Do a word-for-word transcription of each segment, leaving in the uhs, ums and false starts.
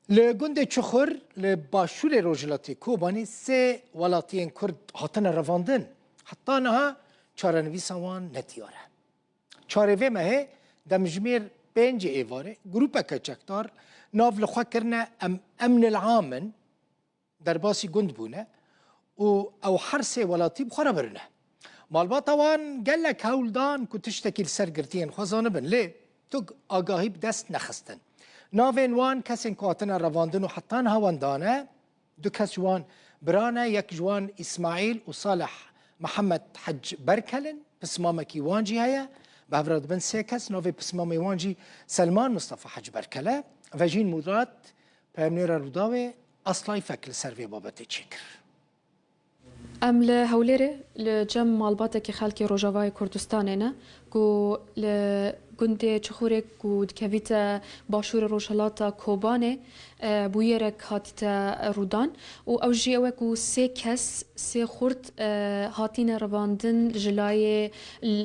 Li gundê Çuxur li başûrê rojhilatê Kobanê sê welatiyên Kurd hatine revandin. Heta niha çarenivîsa wan nediyar e. Çarê vê mehê demjimêr pêncê êvarê grûpeke çekdar nav li xwe kirine em emnil am in, derbasî gund bûne û ew her sê welatî bi xwe re birine. Malbata wan gelek hewl dan ku tiştekî li ser girtiyên xwe zanibin, lê tu agahî bi dest nexistin. Navên wan kesên ku hatine revandin û heta niha wenda ne, du kes ji wan bira ne, yek ji wan Îsmaîl û Salih Mihemed Hec Berkel in, pismamekî wan jî heye, bi hev re dibin sê kes, navê pismamê wan jî Selman Mistefa Hec Berkel e. Vejîn Murat, peyamnêra Rûdawê, Aslayfek li ser vê babetê çêkir. Em li Hewlêrê li cem malbatekî xelkê Rojavayê Kurdistanê ne ku li gundê Çixûrê ku dikevîte başûrê rojhilata Kobanê, e, bûyerek hatîte rûdan û ew jî ew e ku sê kes, sê xurt, e, hatîne revandin ji layê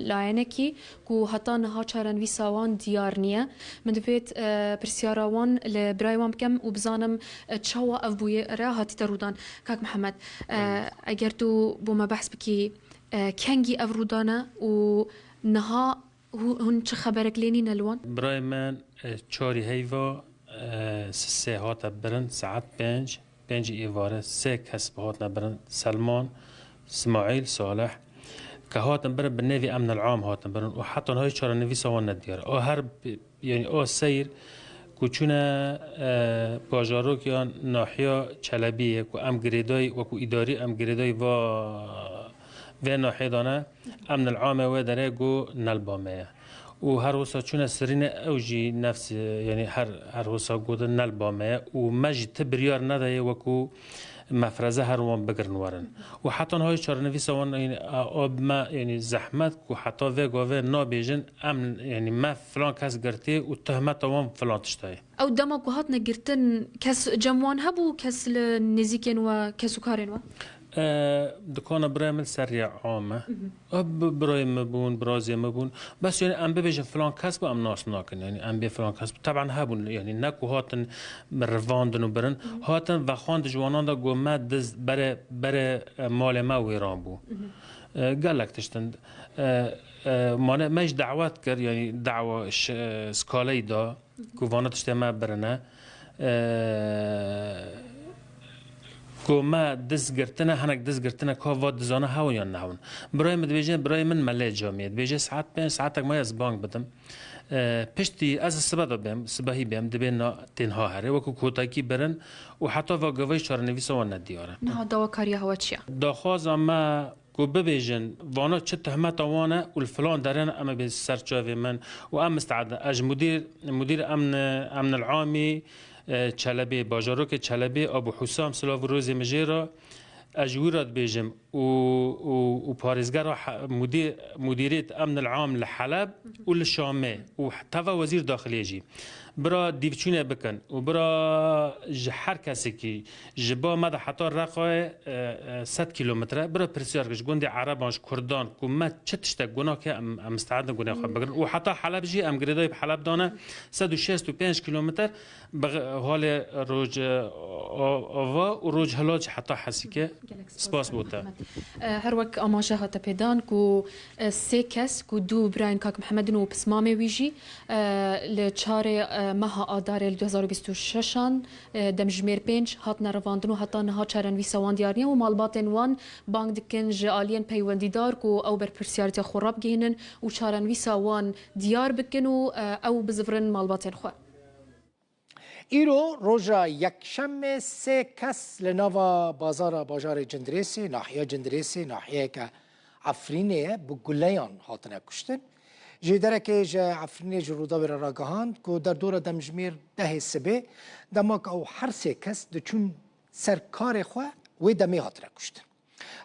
layenekî ku heta niha çarenivîsa wan diyar niye. Min divêt, e, pirsyara wan li birayê wan bikem û bizanim, e, çawa ev bûyere hatîte rûdan. Kak Mihemed, e, eger tu bo me behs bikî, e, kengî ev rûdane û niha hû-, hûn çi xeberek lê nîne li wan? Birayê min, e, çarî heyva, e, sisê hate birin, saet pênc, pêncî êvarê sê kes bi hatine birin, Selman, Smaîl, Salih, ke hatin birin bi nêvî emnil am hatin birin û heta niha çarenivîsa wan nediyar e. A her bi-, yanî a seyr ku çûne, e, bajarok yan nahiya Çelebiyê ku em girêdayî, wekû îdarî em girêdayî va vê nahiyê dane, emnil amê wê derê got ne li ba me ye. Û her wisa çûne Sirînê ew jî nefs, yanî her, her wisa gotin ne li ba me ye. Û me jî ti biryar nedaye wekû mefreze her wan bigirin werin. Û heta niha çarenivîsa wan, yanî, a, a bi me, yanî zehmet ku heta vê gavê nabêjin em, yanî me filan kes girtiye û tohmeta wan filan tişta ye. Ew dema ku hatine girtin, kes cem wan hebû, kes li nêzîkên we, kes û karên we? E, dikana birayê min li ser rêya am e. Mhm. E, bi-, birayê min bûn, birazê min bûn. Bes, yanî, em bibêjin filan kes bû, em nas nakin. Yanî, em bê filan kes bû. Teban hebûn, yanî, ne ku hatin rivandin û birin. Mhm. Hatin vexwandin ji wanan de got me diz berê, berê, e, malê me wêran bû. Mhm. E, gelek tiştin. E, e, mane me jî dawet kir, yanî dawa ş-, e, skaleyî da, ku vana tiştê me birine. E, ku me diz girtine, hinek diz girtine, ka va dizana hewin yan nehewin. Birayê min dibêje, birayê min Melê Camiyê. Dibêje saet pênc, saetek maye ez bang bidim. E, piştî ez sibe de bêm, sibehî bêm, dibê na tênha herê. Wekû kotakî birin û heta va gavayî çarenivîsa wan nediyar e. Niha dawakariya hewa çi ye? Daxwaza me ku bibêjin, vana çi tehmeta wan e û li filan derê ne, em ê bê ser çavê min û em misteed in. Ez ji mudîr, mudîr emn, emnil amî, e, Çelebê, bajarokê Çelebê, Abu Husam, silav û rozê min jê re, ez ji wî re dibêjim û, û, û parêzgera he-, mudî-, mudîrêt emnil am li Heleb û li Şamê û teva wezîr daxiliyê jî. Bira dîvçûnê bikin û bira ji her kesekî ji ba me de heta Reqayê, e, e, sed kîlometre, bira pirsyar ki ji gundê Ereban, ji Kurdan ku me çi tiştek gunah ke em, em misteed in gunê xwe bigirin. Û heta Heleb jî em girêdayî bi Heleb dane sed û şêst û pênc kîlometre bi halê roj, e, o-, ova û roj hilat jî heta Hesîke. Gelek spas, spas bo te. Mihemed. E, her wek amaje hate pêdan ku, e, sê kes ku du birayên Kak Mihemedin û pismamê wî jî, e, li çarê, e, meha Adarê li du hezar û bîst û şeşan, e, demjimêr pênc hatine revandin û heta niha çarenivîsa wan diyar niye û malbatên wan bang dikin ji aliyên peywendîdar ku ew berpirsiyarîtiya xwe rabigihînin û çarenivîsa wan diyar bikin û, e, ew bizivirin malbatên xwe. Îro roja yekşemê sê kes li nava bazara bajarê Cindirêsê, nahiya Cindirêsê, nahiyeke Efrînê ye, bi guleyan hatine kuştin. Jêderekê ji Efrînê ji Rûdawê re ragihand ku derdora demjimêr dehê sibê, dema ku ew her sê kes diçûn ser karê xwe, wê demê hatine kuştin.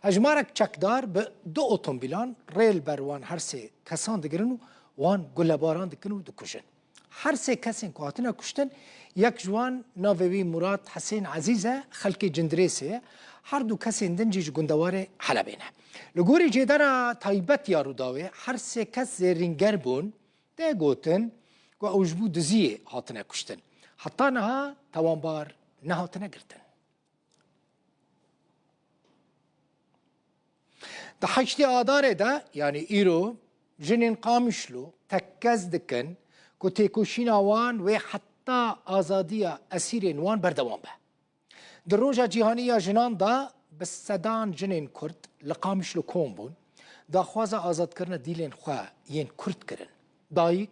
Hejmarek çekdar bi du otomobîlan rê li ber wan her sê kesan digirin û wan gulebaran dikin û dikujin. Her sê kesên ku hatine kuştin, yek ji wan navê wî Murat Hesên Ezîz e, xelkê Cindirêsê ye. Her du kesên din jî ji gundewarê Helebê ne. Li gorî cêdera taybet ya Rûdawê, her sê kes zêrînger bûn, tê gotin ku ew ji bo diziyê hatine kuştin. Heta niha tawanbar nehatine girtin. Di heştê Adarê de, yanî îro, jinên Qamişlo tekkez dikin ku têkoşîna wan wê heta azadiya esîrên wan berdewam be. Di Roja Cîhanî ya Jinan de bi sedan jinên Kurd li Qamişlo kom bûn, daxwaza azadkirina dîlên xwe yên Kurd kirin. Dayik,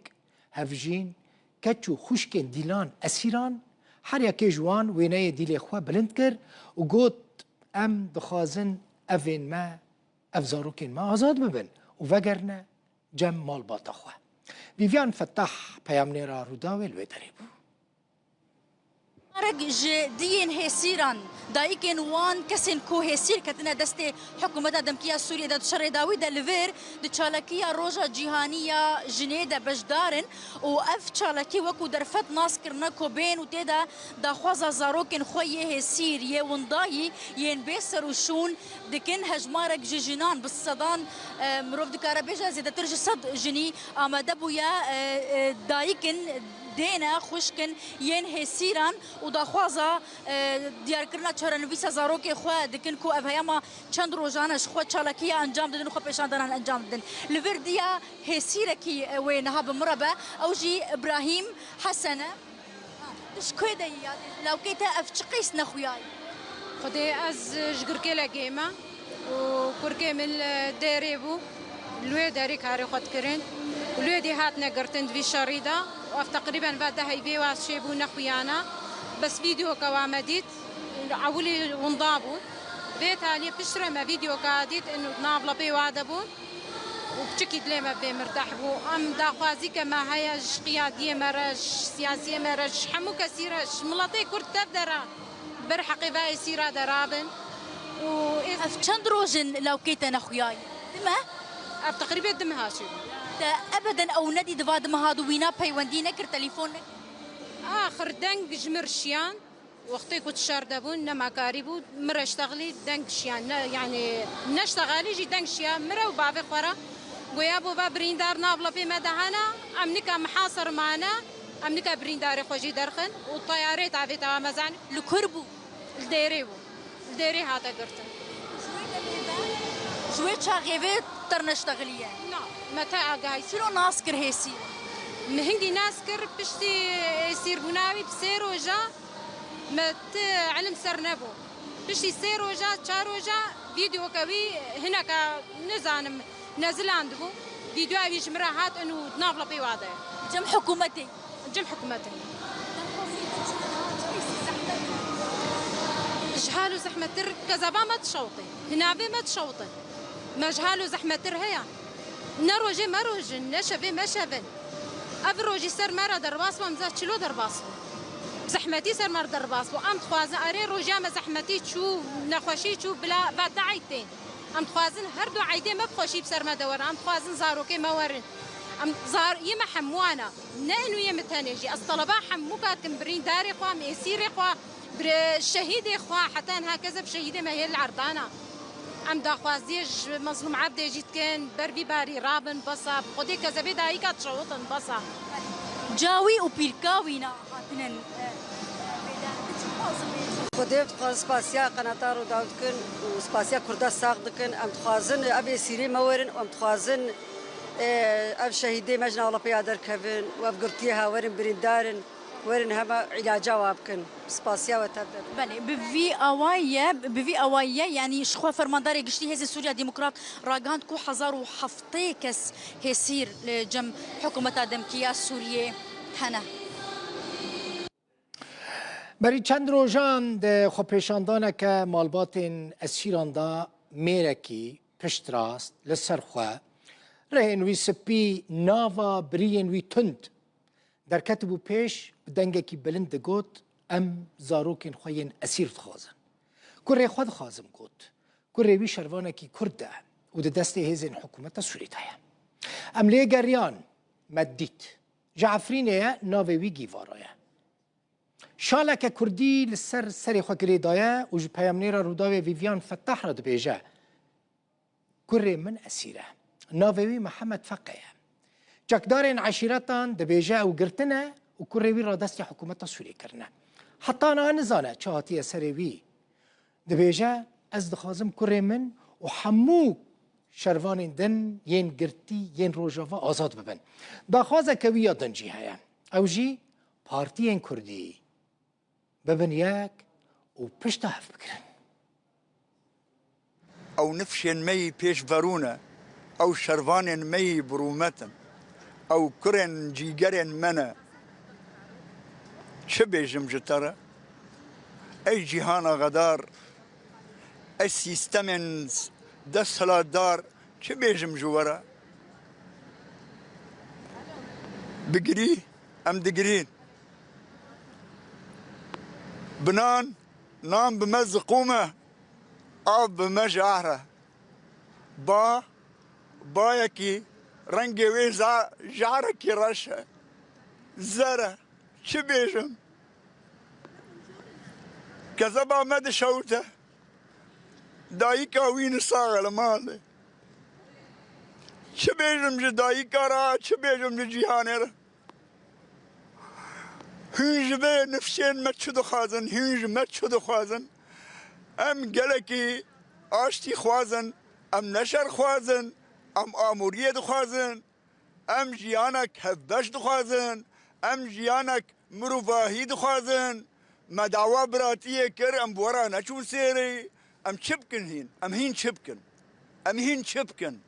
hevjîn, keç û xwişkên dîlan esîran, her yekê ji wan wêneyê dîlê xwe bilind kir û got, Em dixwazin evên me, ev zarokên me azad bibin û vegerine cem malbata xwe. Vîviyan Fetah peyamnêra Rûdawê li wê derê bû. Marek ji diyên hêsîran, dayikên wan kesên ku hêsîr ketine destê hikûmeta demkî ya Sûriyê de di şerê dawî de li vir di çalakiya Roja Cîhanî ya Jinê de beşdar in û ev çalakî wekû derfet nas kirine ku bên û tê de daxwaza zarokên xwe yê hêsîr, yê windayî, yên bê ser û şûn dikin. Hejmarek ji jinan bi sedan, e, mirov dikare bêje zêdetir ji sed jinî amade bûye, e, e, dayik in, dê ne, xwişk in, yên hêsîran û daxwaza, e, diyarkirina çarenivîsa zarokê xwe dikin ku ev heyama çend rojan e ji xwe çalakiya encam didin û xwe pêşandanan encam didin. Li vir diya hêsîrekî, e, wê niha bi min re be, ew jî Îbrahîm Hesen e. Tu ji kê de yî ya? Lawkê te ev çi qîs nexuyayî? Xwedê ez ji Girkêlekê me û kurkê min li Dêrê bû. Li wê derê karê xwe dikirin. Û li wê dî hatine girtin di vî şerî de. Û ev teqrîben va deh heyvê wa çêbû nexuyana. Bes vîdeoka wa me dît, ewilî winda bûn. Vê taliyê piştre me vîdeoka dît, inu di nav lepê wa de bûn. Û piçikî dilê me bê mirdeh bû. Em daxwazî ke me heye ji qiyadiyê me re, ji siyasiyê me re, ji hemû kesî re, ji miletê Kurd tev de re ber heqê ve êsîra de rabin. Û ê- Ev çend roj in lawkê te nexuyayî? Dime? Ev teqrîbê du meha çêbû. Te ebeden ew nedî di va du meha de wîna peywendî nekir, telefon nekir? Axir deng ji mir şiyan. Wextê ku di şer de bûn, nema karî bû, min re ştexilî deng şiya, ne, yanî neştexalî jî deng şiya, min re û bavê xwe re. Goya bo va birîndar nav lepê me de hene, em nika mihasir mane, em nika birîndarê xwe jî derxin û teyarê tavê tewa me zanî. Li kur bû? Li Dêrê bû. Li Dêrê hate girtin. Ji wê çaxê vê te neştexiliye? Na, me te agahî. Çilo nas kir hêsî? Min hingî nas kir, piştî êsîrbûna wî bi sê roja, me ti ilim ser nebû. Piştî sê roja, çar roja vîdeoke wî hineka, nizanim, nezilandibû. Vîdeoya wî ji min re hat û di nav lepê wa de ye. Cem hikûmetê. Cem hikûmetê. Ji hal û zehmettir kezeba me dişewitê. Hinavê me dişewitê. Me ji hal û zehmettir heye. Ne rojê me roj in, ne şevê me şev in. Ev rojî ser me re derbas bû, em zeh çilo derbas bû. Zehmetî ser me re derbas bû. Em dixwazin, erê, rojiya me zehmetî çû, nexweşî çû, bila va du eyd tên. Em dixwazin her du eydê me bi xweşî bi ser me de werin. Em dixwazin zarokê me werin. Em zar-, yê me hemûyan e. Ne inu yê min tenê jî. Ez teleba hemûka dikim, birîndarê xwe, em êsîrê xwe, bir-, şehîdê xwe, heta niha kezeb şehîdê me hê li erdana. Em daxwaziyê ji Mezlûm Ebdê jî dikin, ber vî barî rabin, bes e, bi Xwedê kezebê dayika dişewitin, bes e. Cawî û pîrka wîna hatinin, e, Xwedê dixwazin spasiya qenata Rûdaw dikin û spasiya Kurda sax dikin. Em dixwazin ev êsîrê me werin û em dixwazin, e, ev şehîdê me ji nav lepê ya derkevin û ev girtiyê ha werin birîndar in. Werin hema îlaca wa bikin. Spasiya we tev de. Belê, bi vî awayî ye, bi vî awayî ye, yanî ji xwe Fermandarê Giştî Hêzên Sûriya Demokrat ragihand ku hezar û heftê kes hêsîr li cem hikûmeta demkî ya Sûriyê hene. Berî çend rojan di xwepêşandaneke malbatên esîran de mêrekî piştrast li ser xwe, rihên wî spî, nava biriyên wî tund derketibû pêş, bi dengekî bilind digot, Em zarokên xwe yên esîr dixwazin. Kurê xwe dixwazim, got. Kurê wî şervanekî Kurd e û di destê hêzên hikûmeta Sûrî de ye. Em lê geriyan, me dît. Ji Efrînê ye, navê wî Gîvara ye. Şaleke Kurdî li ser serê xwe girê daye û ji peyamnêra Rûdawê Vîviyan Fetah re dibêje, Kurê min esîr e. Navê wî Mihemed Feqe ye. Çekdarên eşîretan dibêje ew girtin e û kurê wî radestî hikûmeta Sûriyê kirine. Heta niha nizane çi hatiye serê wî. Dibêje, ez dixwazim kurê min û hemû şervanên din yên girtî yên Rojava azad bibin. Daxwazeke wî ya din jî heye. Ew jî partiyên kurdî bibin yek û pişta hev bigirin. Ew nifşên me yî pêşverû ne, ew şervanên me yî bi rûmet in, ew kurên cîgerên me ne. Çi bêjim ji te re? Ey cîhana xedar, ey sîstemên desthilatdar, çi bêjim ji we re? Bigirî, em digirîn. Bi nan, nan bi me ziqûm e, av bi me jahr e. Ba, bayekî rengê wê za-, jahrekî reş e. Zer e, çi bêjim? Kezeba me dişewite. Dayika wî nisax e li malê. Çi bêjim ji dayika re, çi bêjim ji cîhanê re? Hûn ji vê nifşên me çi dixwazin? Hûn ji me çi dixwazin? Em gelekî aştî xwazin, em neşer xwazin, em amûriyê dixwazin, em jiyanek hevbeş dixwazin, em jiyanek mirovahî dixwazin. Me dawa biratiyê kir, em bi we re neçûn sêrê. Em çi bikin hîn? Em hîn çi bikin? Em hîn çi bikin?